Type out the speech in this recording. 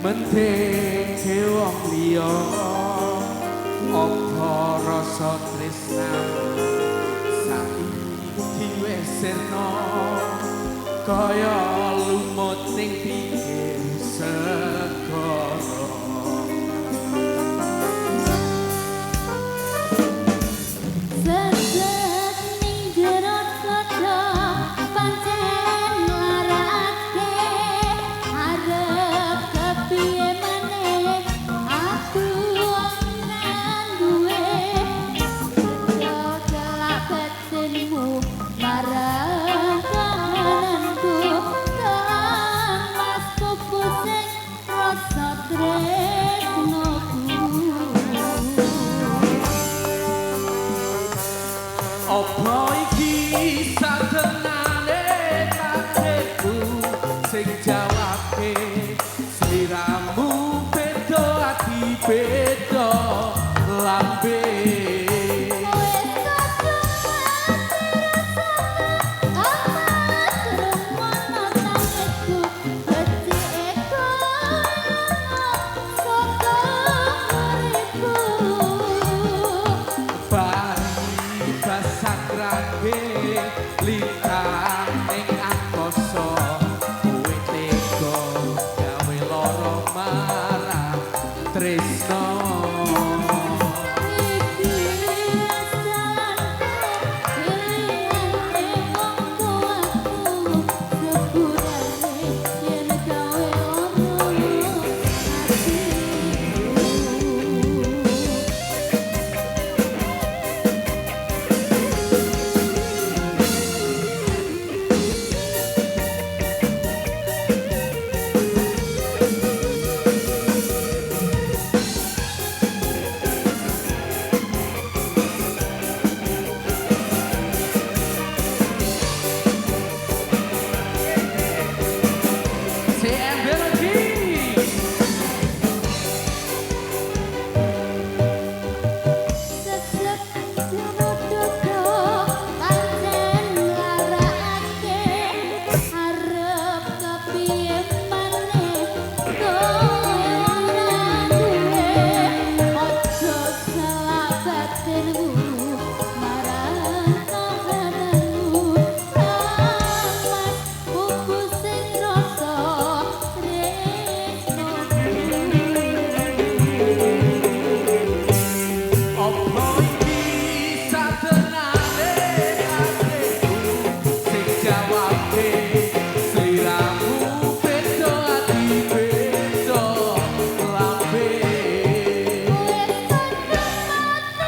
Mentingke wong liya, apa rasa tresnamu saiki wis sirna kaya lumut ning pinggir segara? Sesek ning jero dada pancen nglarake, arep kepiye maneh aku ora duwe. Celak batinmu marang kahananku, kang mas pusing rasa tresnoku. Apa iki satenane takdirku sing